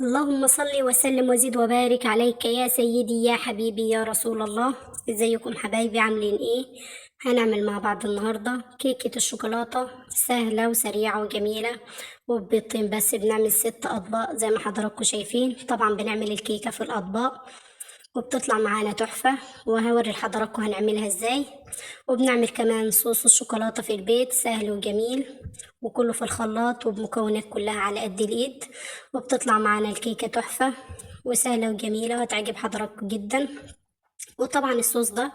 اللهم صل وسلم وزد وبارك عليك يا سيدي يا حبيبي يا رسول الله. ازيكم حبايبي، عاملين ايه؟ هنعمل مع بعض النهارده كيكة الشوكولاتة، سهلة وسريعة وجميلة وببيضتين بس. بنعمل 6 اطباق زي ما حضراتكم شايفين. طبعا بنعمل الكيكة في الاطباق وبتطلع معانا تحفة، وهوري لحضراتكم هنعملها ازاي. وبنعمل كمان صوص الشوكولاتة في البيت، سهل وجميل وكله في الخلاط وبمكونات كلها على قد الايد، وبتطلع معانا الكيكة تحفة وسهلة وجميلة وهتعجب حضراتكم جدا. وطبعا الصوص ده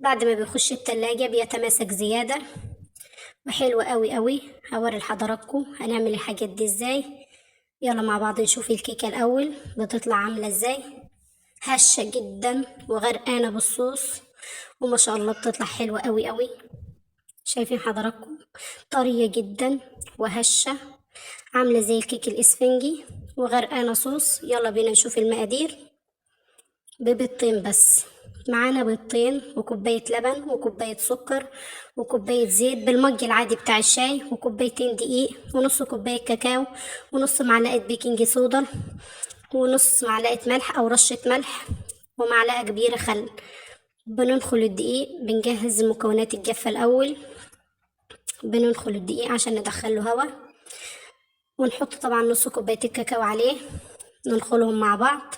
بعد ما بيخش التلاجة بيتماسك زيادة وحلو قوي قوي. هوري لحضراتكم هنعمل الحاجات دي ازاي. يلا مع بعض نشوف الكيكة الاول بتطلع عاملة ازاي. هشة جدا وغرقانة بالصوص وما شاء الله بتطلع حلوة قوي قوي. شايفين حضراتكم طرية جدا وهشة، عاملة زي الكيك الاسفنجي وغرقانة صوص. يلا بينا نشوف المقادير. ببيضتين بس، معانا بيضتين وكوباية لبن وكوباية سكر وكوباية زيت بالمج العادي بتاع الشاي، وكوبايتين دقيق ونص كوباية كاكاو ونص معلقة بيكنج صودا ونص معلقة ملح أو رشة ملح ومعلقة كبيرة خل. بننخل الدقيق، بنجهز المكونات الجافة الأول. بننخل الدقيق عشان ندخله هوا، ونحط طبعا نص كوباية الكاكاو عليه، ننخلهم مع بعض.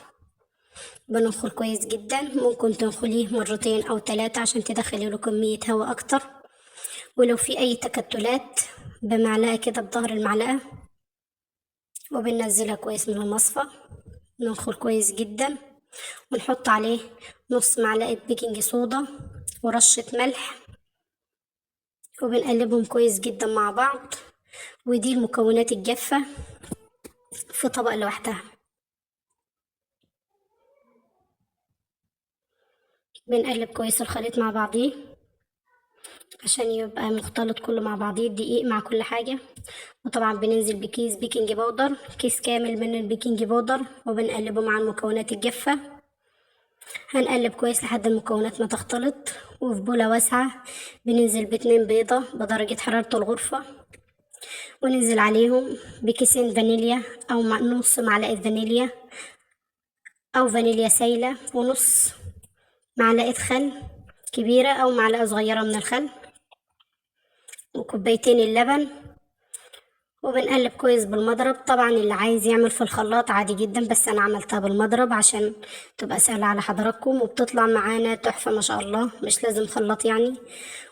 بننخل كويس جدا، ممكن تنخليه مرتين أو 3 عشان تدخلي له كمية هوا أكتر. ولو في أي تكتلات بمعلقة كده بظهر المعلقة، وبننزلها كويس من المصفى. ننخل كويس جدا ونحط عليه نص معلقة بيكنج صودا ورشة ملح، وبنقلبهم كويس جدا مع بعض. ودي المكونات الجافة في طبق لوحدها. بنقلب كويس الخليط مع بعضيه عشان يبقى مختلط كله مع بعضيه، الدقيق مع كل حاجة. وطبعا بننزل بكيس بيكنج باودر، كيس كامل من البيكنج باودر، وبنقلبه مع المكونات الجافة. هنقلب كويس لحد المكونات ما تختلط. وفي بولة واسعة بننزل ب2 بيضة بدرجة حرارة الغرفة، وننزل عليهم بكيسين فانيليا أو نص معلقة فانيليا أو فانيليا سايلة، ونص معلقة خل كبيرة أو معلقة صغيرة من الخل، وكوبايتين اللبن. وبنقلب كويس بالمضرب. طبعا اللي عايز يعمل في الخلاط عادي جدا، بس انا عملتها بالمضرب عشان تبقى سهلة على حضراتكم، وبتطلع معانا تحفة ما شاء الله، مش لازم خلاط يعني.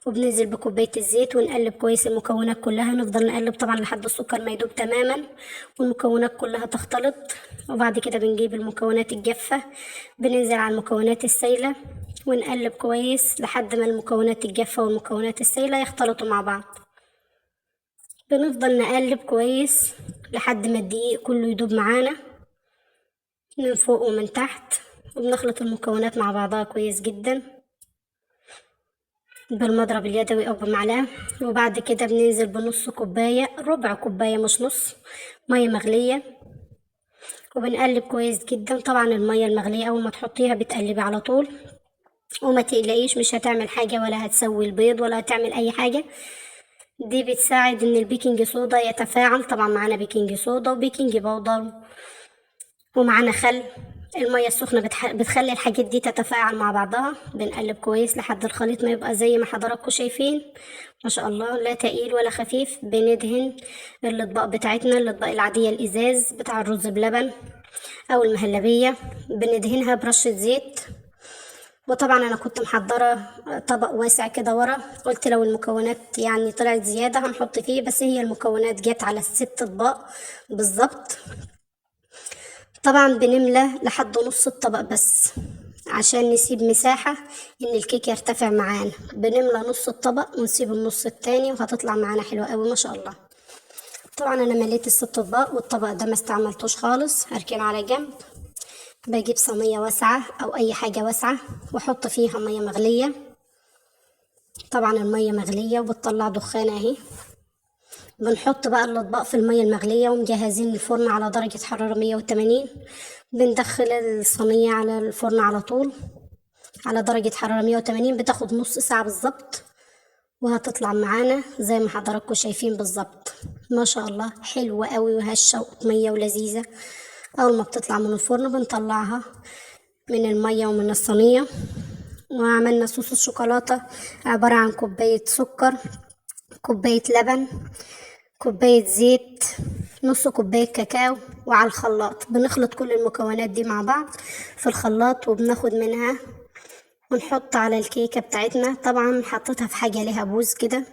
وبننزل بكوباية الزيت ونقلب كويس المكونات كلها. نفضل نقلب طبعا لحد السكر ما يدوب تماما والمكونات كلها تختلط. وبعد كده بنجيب المكونات الجافة، بننزل على المكونات السايلة ونقلب كويس لحد ما المكونات الجافة والمكونات السايلة يختلطوا مع بعض. بنفضل نقلب كويس لحد ما الدقيق كله يدوب معانا من فوق ومن تحت، وبنخلط المكونات مع بعضها كويس جدا بالمضرب اليدوي او بمعلقه. وبعد كده بننزل بنص كوبايه، ربع كوبايه مش نص، ميه مغليه، وبنقلب كويس جدا. طبعا الميه المغليه اول ما تحطيها بتقلبي على طول، وما تقلقيش مش هتعمل حاجه ولا هتسوي البيض ولا هتعمل اي حاجه. دي بتساعد ان البيكنج صودا يتفاعل. طبعا معانا بيكنج صودا وبيكنج باودر ومعانا خل. المية السخنة بتخلي الحاجات دي تتفاعل مع بعضها. بنقلب كويس لحد الخليط ما يبقى زي ما حضراتكم شايفين ما شاء الله، لا تقيل ولا خفيف. بندهن الاطباق بتاعتنا، الاطباق العادية الازاز بتاع الرز بلبن او المهلبية، بندهنها برشة زيت. وطبعا انا كنت محضرة طبق واسع كده ورا، قلت لو المكونات طلعت زيادة هنحط فيه، بس هي المكونات جت على ال6 اطباق بالظبط. طبعا بنملى لحد نص الطبق بس عشان نسيب مساحة ان الكيك يرتفع معانا. بنملى نص الطبق ونسيب النص التاني، وهتطلع معانا حلوة قوي ما شاء الله. طبعا انا مليت ال6 اطباق، والطبق ده ما استعملتوش خالص، هركنه على جنب. بجيب صينية واسعة او اي حاجة واسعة واحط فيها مية مغلية. طبعا المية مغلية وبتطلع دخان اهي. بنحط بقى الاطباق في المية المغلية، ومجهزين الفرن على درجة حرارة 180. بندخل الصينية على الفرن على طول على درجة حرارة 180، بتاخد نص ساعة بالظبط، وهتطلع معانا زي ما حضراتكم شايفين بالظبط ما شاء الله. حلوة قوي وهشة وقطنية ولذيذة. اول ما بتطلع من الفرن بنطلعها من المية ومن الصينية. وعملنا صوص الشوكولاتة عبارة عن كوباية سكر، كوباية لبن، كوباية زيت، نص كوباية كاكاو، وعلى الخلاط بنخلط كل المكونات دي مع بعض في الخلاط، وبناخد منها ونحط على الكيكة بتاعتنا. طبعا حطيتها في حاجة ليها بوز كده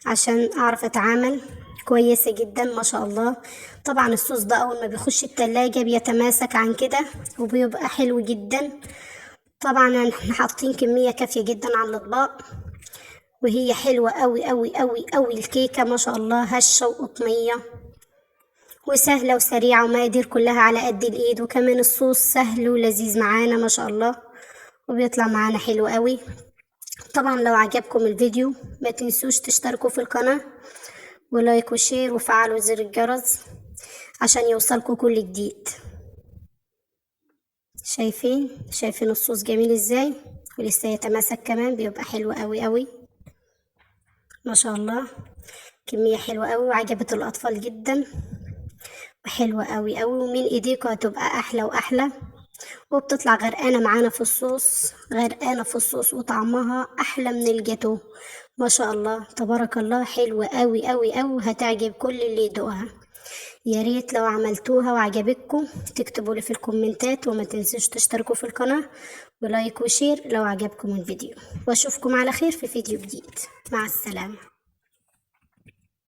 عشان اعرف اتعامل. كويسة جدا ما شاء الله. طبعا الصوص ده اول ما بيخش التلاجة بيتماسك عن كده وبيبقى حلو جدا. طبعا احنا حاطين كمية كافية جدا على الاطباق، وهي حلوة قوي قوي قوي قوي الكيكة ما شاء الله، هشة وقطنية وسهلة وسريعة، ومقادير كلها على قد الايد، وكمان الصوص سهل ولذيذ معانا ما شاء الله، وبيطلع معانا حلو قوي. طبعا لو عجبكم الفيديو ما تنسوش تشتركوا في القناة و like و share وفعلوا زر الجرس عشان يوصلكوا كل جديد. شايفين الصوص جميل ازاي، ولسه يتماسك كمان، بيبقى حلو قوي قوي ما شاء الله. كمية حلوة قوي وعجبت الأطفال جدا، وحلوة قوي قوي، ومن ايديكم هتبقى أحلى وأحلى. وبتطلع غرقانة معانا في الصوص، غرقانة في الصوص، وطعمها أحلى من الجاتو ما شاء الله تبارك الله. حلوة قوي قوي قوي، هتعجب كل اللي يدوقها. يا ريت لو عملتوها وعجبتكم تكتبوا لي في الكومنتات، وما تنسوش تشتركوا في القناة و like و share لو عجبكم الفيديو، واشوفكم على خير في فيديو جديد. مع السلامة.